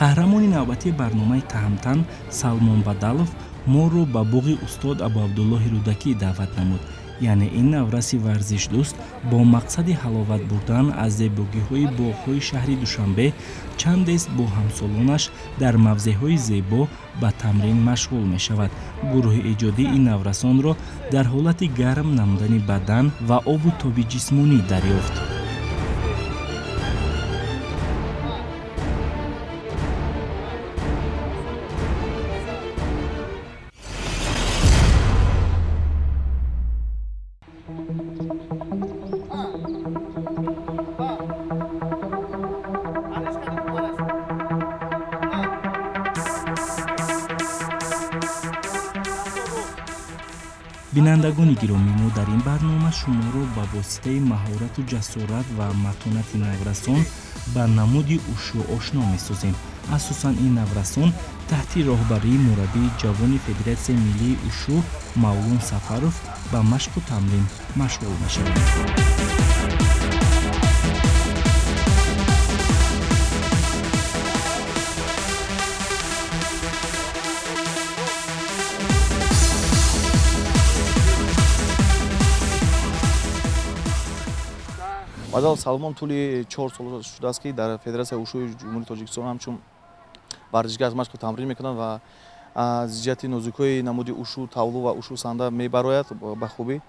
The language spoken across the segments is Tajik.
Қаҳрамони навбатии барномаи Таҳамтан Салмон Бадалов моро ба боғи устод Абуабдуллоҳи Рӯдакӣ даъват намуд. Яъне ин навраси варзишдӯст бо мақсади ҳаловат бурдан аз зебогиҳои боғҳои шаҳри Душанбе чандест бо ҳамсолонаш дар мавзеъҳои зебо ба тамрин машғул мешавад. Гурӯҳи эҷодӣ ин наврасонро дар ҳолати гарм намудани бадан ва обу тоби ҷисмонӣ дарёфт. Бинандагони гиромӣ, мо дар ин барнома шуморо ба воситаи маҳорату ҷасорат ва матонати наврасон ба намуди ушу ошно месозем. Асосан ин наврасон таҳти роҳбарии мураббии ҷавони Федератсияи миллии ушу Мавлон Сафаров ба машқу тамрин машғул мешаванд. Бадалов Салмон тӯли 4 сол шудааст, ки дар Федератсияи ушуи Ҷумҳурии Тоҷикистон ҳамчун варзишгар машқу тамрин мекунад ва аз ҷиҳати нозукиҳои намуди ушу тавлу ва ушу санда мебарояд ба хубӣ.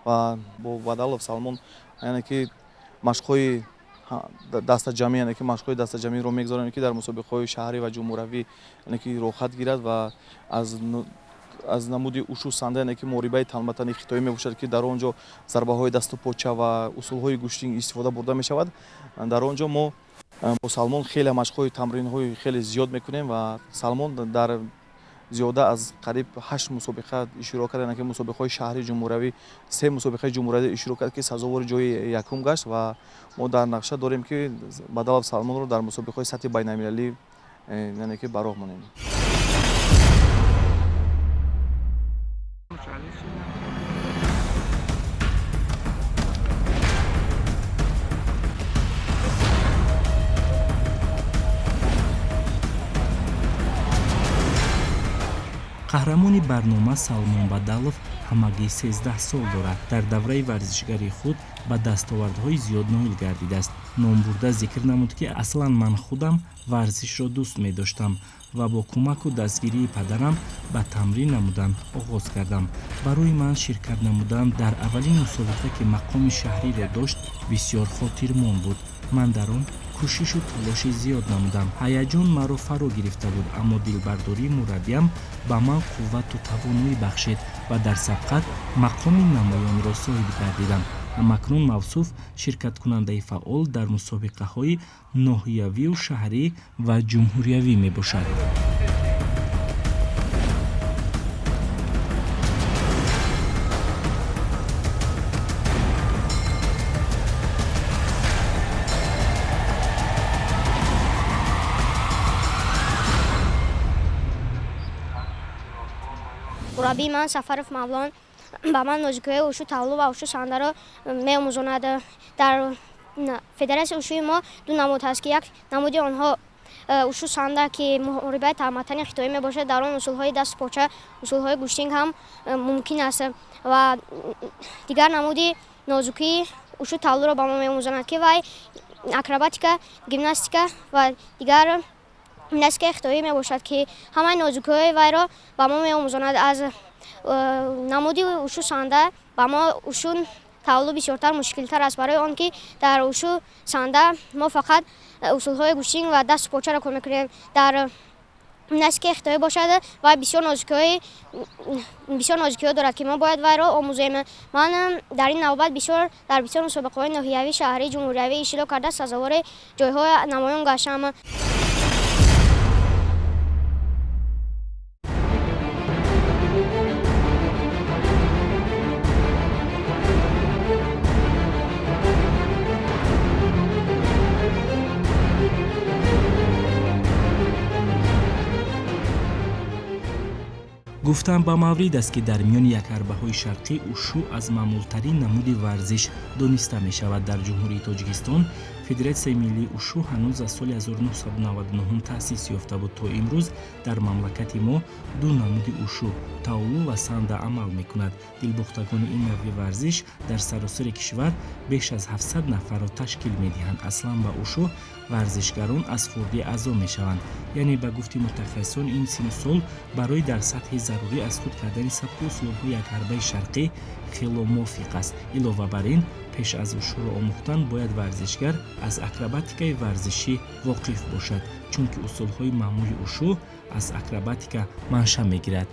Ва бо Бадалов Салмон яъне ки машқҳои дастаҷамъӣ, яъне ки машқҳои дастаҷамъиро мегузаронем, ки дар мусобиқаҳои шаҳрӣ ва ҷумҳуравӣ яъне ки роҳат гирад ва аз намуди ушу санда, яъне ки муҳорибаи танбатани хитоӣ мебошад, ки дар он ҷо зарбаҳои дасту поча ва усулҳои гӯштинг истифода бурда мешавад. Дар он ҷо мо бо Салмон хеле машқҳои тамринҳои хеле зиёд мекунем ва Салмон дар зиёда аз қариб 8 мусобиқа иштирок кард, яъне ки мусобиқаҳои шаҳрӣ, ҷумҳуравӣ, 3 мусобиқаи ҷумҳуравӣ иштирок кард, ки сазовори ҷои якум гашт ва мо дар нақша дорем, ки Бадалов Салмонро дар мусобиқаҳои сатҳи байналмилалӣ яъне ки ба роҳ монем. Қаҳрамони барнома Салмон Бадалов ҳамагӣ 13 сол дорад. Дар давраи варзишгарии худ ба дастовардҳои зиёд ноил гардидааст. Номбурда зикр намуд, ки аслан ман худам варзишро дӯст медоштам ва бо кӯмаку дастгирии падарам ба тамрин намудан оғоз кардам. Барои ман ширкат намудан дар аввалин мусобиқа, ки мақоми шаҳриро дошт, бисёр хотирмон буд. Ман дар он кӯшишу талоши зиёд намудам. Ҳаяҷон маро фаро гирифта буд, аммо дилбардории мураббиям ба ман қуввату тавоноӣ бахшид ва дар сабқат мақоми намоёнро соҳиб гардидам. Ҳамакнун мавсуф ширкаткунандаи фаъол дар мусобиқаҳои ноҳиявию шаҳрӣ ва ҷумҳуриявӣ мебошад. Мураббии ман Сафаров Мавлон ба ман нозукиҳои ушу тавлу ва ушу сандаро меомӯзонад. Дар федератсияи ушуи мо ду намуд ҳаст, ки як намуди онҳо ушу санда, ки муҳорибаи танбатани хитоӣ мебошад. Дар он усулҳои дасту поча, усулҳои гӯштинг ҳам мумкин аст ва дигар намуди нозукии ушу тавлуро ба мо меомӯзонад, ки вай акробатика, гимнастика ва дигар гимнастикаи хитоӣ мебошад, ки ҳамаи нозукиҳои вайро ба мо меомӯзонад. Аз намуди ушу санда ба мо ушу тавлу бисёртар мушкилтар аст, барои он ки дар ушу санда мо фақат усулҳои гӯштинг ва дасту почаро кор мекунем. Дар гимнастикаи хитоӣ бошад, вай бисёр нозукиҳо дорад, ки мо бояд вайро омӯзем. Ман дар ин навбат дар бисёр мусобиқаҳои ноҳиявӣ, шаҳрӣ, ҷумҳуриявӣ иштирок карда, сазовори ҷойҳои намоён гаштам. Гуфтан ба маврид аст, ки дар миёни якҳарбаҳои шарқӣ ушу аз маъмултарин намуди варзиш дониста мешавад. Дар Ҷумҳурии Тоҷикистон Федератсияи миллии ушу ҳанӯз аз соли 1999 таъсис ёфта буд. То имрӯз дар мамлакати мо ду намуди ушу таолу ва санда амал мекунад. Дилбохтагони ин навъи варзиш дар саросари кишвар беш аз 700 нафарро ташкил медиҳанд. Аслан ба ушу варзишгарон аз хурдӣ аъзо мешаванд. Яъне ба гуфти мутахассисон ин синну сол барои дар сатҳи зарурӣ аз худ кардани сабку услубҳои якҳарбаи шарқӣ хело мувофиқ аст. Илова бар ин, пеш аз ушуро омӯхтан бояд варзишгар аз акробатикаи варзишӣ воқиф бошад, чунки усулҳои маъмули ушу аз акробатика манша мегирад.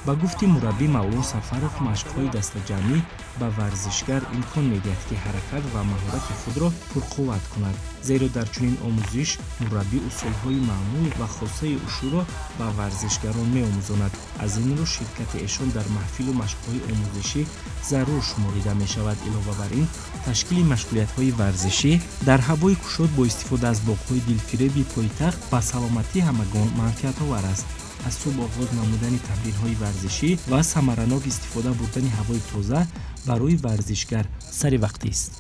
Ба гуфти мураббӣ Мавлон Сафаров, машқҳои дастаҷамъӣ ба варзишгар имкон медиҳад, ки ҳаракат ва маҳорати худро пурқувват кунад, зеро дар чунин омӯзиш мураббӣ усулҳои маъмул ва хосаи ушуро ба варзишгарон меомӯзонад. Аз ин рӯ ширкати эшон дар маҳфилу машқҳои омӯзишӣ зарур шуморида мешавад. Илова бар ин, ташкили машғулиятҳои варзишӣ дар ҳавои кушод бо истифода аз боғҳои дилфиреби пойтахт ба саломатии ҳамагон манфиатовар аст. Аз субҳ оғоз намудани тамринҳои варзишӣ ва самаранок истифода бурдани ҳавои тоза барои варзишгар саривақтист.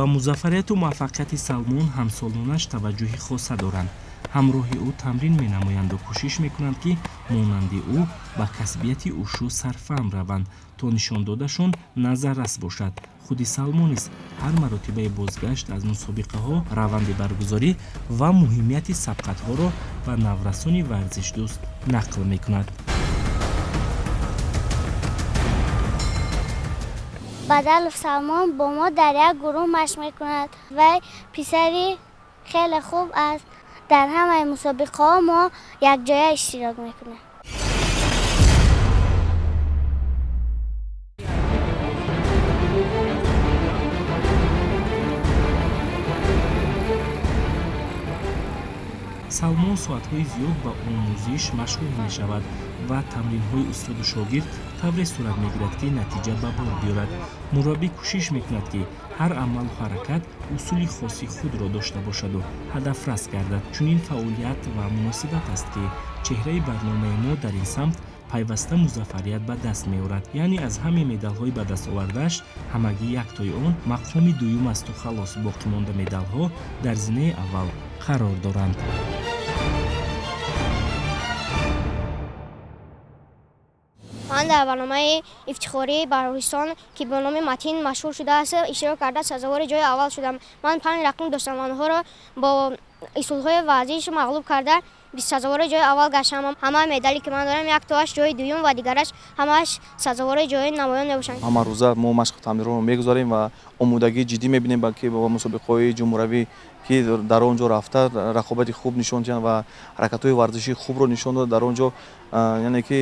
Ба музаффарияту муваффақияти Салмон ҳамсолонаш таваҷҷӯҳи хоса доранд. Ҳамроҳи ӯ тамрин менамоянду кӯшиш мекунанд, ки монанди ӯ ба касбияти ушу сарфаҳм раванд, то нишондодашон назаррас бошад. Худи Салмон низ ҳар маротибаи бозгашт аз мусобиқаҳо, раванди баргузорӣ ва муҳимияти сабқатҳоро ба наврасони варзишдӯст нақл мекунад. Бадалов Салмон бо мо дар як гурӯҳ машқ мекунад. Вай писари хеле хуб аст. Дар ҳамаи мусобиқаҳо мо якҷоя иштирок мекунем. Салмон соатҳои зиёд ба омӯзиш машғул мешавад ва тамринҳои устоду шогирд тавре сурат мегирад, ки натиҷа ба бор биёрад. Мураббӣ кӯшиш мекунад, ки ҳар амалу ҳаракат усули хоси худро дошта бошаду ҳадафрас гардад. Чунин фаъолият ва муносибат аст, ки чеҳраи барномаи мо дар ин самт пайваста музаффарият ба даст меорад. Яъне аз ҳамаи медалҳои ба даст овардааш ҳамагӣ яктои он мақоми дуюм асту халос, боқимонда медалҳо дар зинаи аввал қарор доранд. Ман дар барномаи ифтихории Баҳористон, ки бо номи Матин машҳур шудааст, иштирок карда сазовори ҷои аввал шудам. Ман 5 рақиб доштам, онҳоро бо усулҳои варзиш мағлуб карда сазовори ҷои аввал гаштам. Ҳама медале ки ман дорам, яктоаш ҷои дуюм ва дигараш ҳамааш сазовори ҷои намоён мебошанд. Ҳама рӯза мо машқу тамринро мегузарем ва омодагии ҷиддӣ мебинем, ки ба мусобиқаҳои ҷумҳуравӣ ки дар он ҷо рафта рақобати хуб нишон диҳанд ва ҳаракатҳои варзишии хубро нишон дода дар он ҷо, яъне ки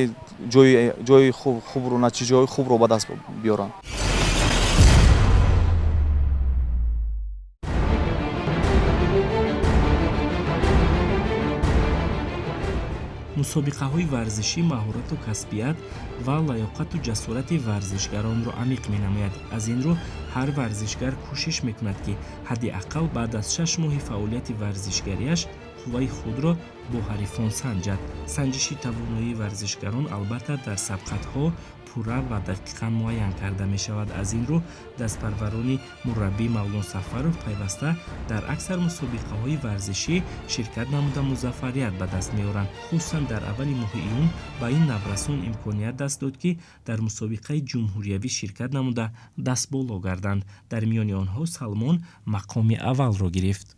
ҷои хубро, натиҷаҳои хубро ба даст биёранд. Мусобиқаҳои варзишӣ маҳорату касбият ва лаёқату ҷасорати варзишгаронро амиқ менамояд. Аз ин рӯ ҳар варзишгар кӯшиш мекунад, ки ҳадди ақал баъд аз 6 моҳи фаъолияти варзишгариаш қувваи худро бо ҳарифон санҷад. Санҷиши тавоноии варзишгарон албатта дар сабқатҳо пурра ва дақиқан муайян карда мешавад. Аз ин рӯ дастпарварони мураббӣ Мавлон Сафаров пайваста дар аксар мусобиқаҳои варзишӣ ширкат намуда музаффарият ба даст меоранд. Хусусан дар аввали моҳи июн ба ин наврасон имконият даст дод, ки дар мусобиқаи ҷумҳуриявӣ ширкат намуда дастболо гарданд. Дар миёни онҳо Салмон мақоми аввалро гирифт.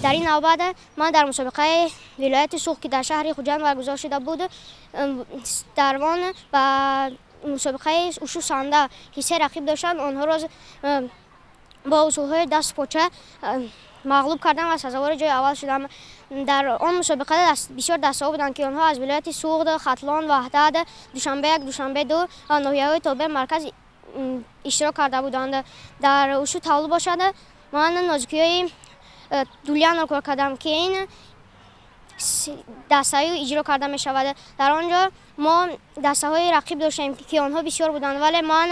Дар ин навбат ман дар мусобиқаи вилояти Суғд, ки дар шаҳри Хуҷанд баргузор шуда буд, дар он ба мусобиқаи ушу санда, ки се рақиб доштанд, онҳоро бо усулҳои дастпоча мағлуб кардам ва сазовори ҷои аввал шудам. Дар он мусобиқа бисёр дастаҳо буданд, ки онҳо аз вилояти Суғд, Хатлон, Ваҳдат, Душанбе 1, Душанбе 2 ва ноҳияҳои тобеи марказ иштирок карда буданд. Дар ушу тавлу бошад, ман нозукиҳои дулянро кор кардам, ки ин дастаҳо иҷро карда мешавад. Дар он ҷо мо дастаҳои рақиб доштем, ки онҳо бисёр буданд, вале ман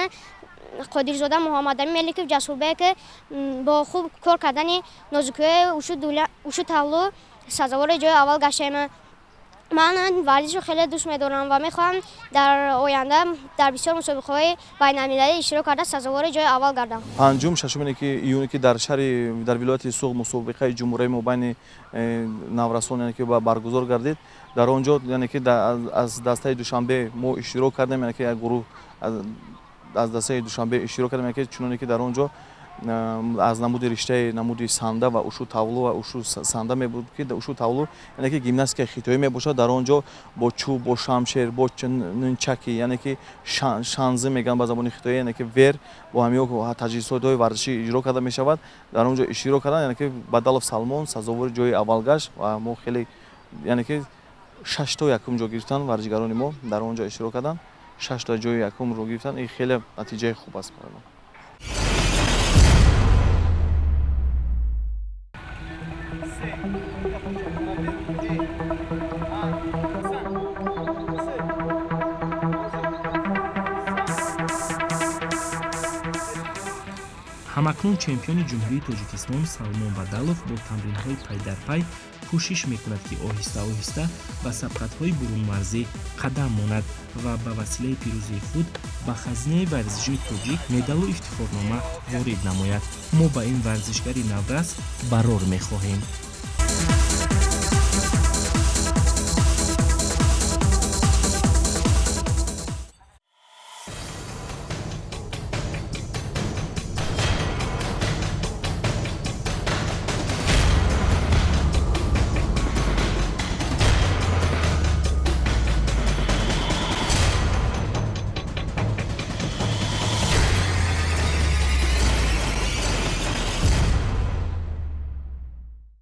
Қодирзода Муҳаммадамин Меликов Ҷасурбек бо хуб кор кардани нозукиҳои ушу тавлу сазовори ҷои аввал гаштем. Ман варзишро хеле дӯст медорам ва мехоҳам дар оянда дар бисёр мусобиқаҳои байналмилалӣ иштирок карда сазовори ҷои аввал гардам. 5, 6 июне, ки дар шаҳри дар вилояти Суғд мусобиқаи ҷумҳурияи мобайни наврасон, яъне ки баргузор гардид, дар он ҷо, яъне ки аз дастаи Душанбе мо иштирок кардем, яъне ки як гурӯҳ аз дастаи Душанбе иштирок кардем, яъне ки чуноне ки дар он ҷо аз намуди риштаи намуди санда ва ушу тавлу ва ушу санда мебуд, ки ушу тавлу, яъне ки гимнастикаи хитоӣ мебошад. Дар он ҷо бо чӯб, бо шамшер, бо нунчаки, яъне ки шанзӣ мегӯянд ба забони хитоӣ, яъне ки вер, бо ҳамин таҷҳизотҳои варзишӣ иҷро карда мешавад. Дар он ҷо иштирок карданд, яъне ки Бадалов Салмон сазовори ҷои аввал гашт ва мо хеле, яъне ки 6 то якум ҷо гирифтанд варзишгарони мо, дар он ҷо иштирок карданд, 6 то ҷои якумро гирифтанд. Ин хеле натиҷаи хуб аст барои мо. Ҳамакнун чемпиони Ҷумҳурии Тоҷикистон Салмон Бадалов бо тамринҳои пайдарпай кӯшиш мекунад, ки оҳиста-оҳиста ба сабқатҳои бурунмарзӣ қадам монад ва ба василаи пирӯзии худ ба хазинаи варзиши тоҷик медалу ифтихорнома ворид намояд. Мо ба ин варзишгари наврас барор мехоҳем.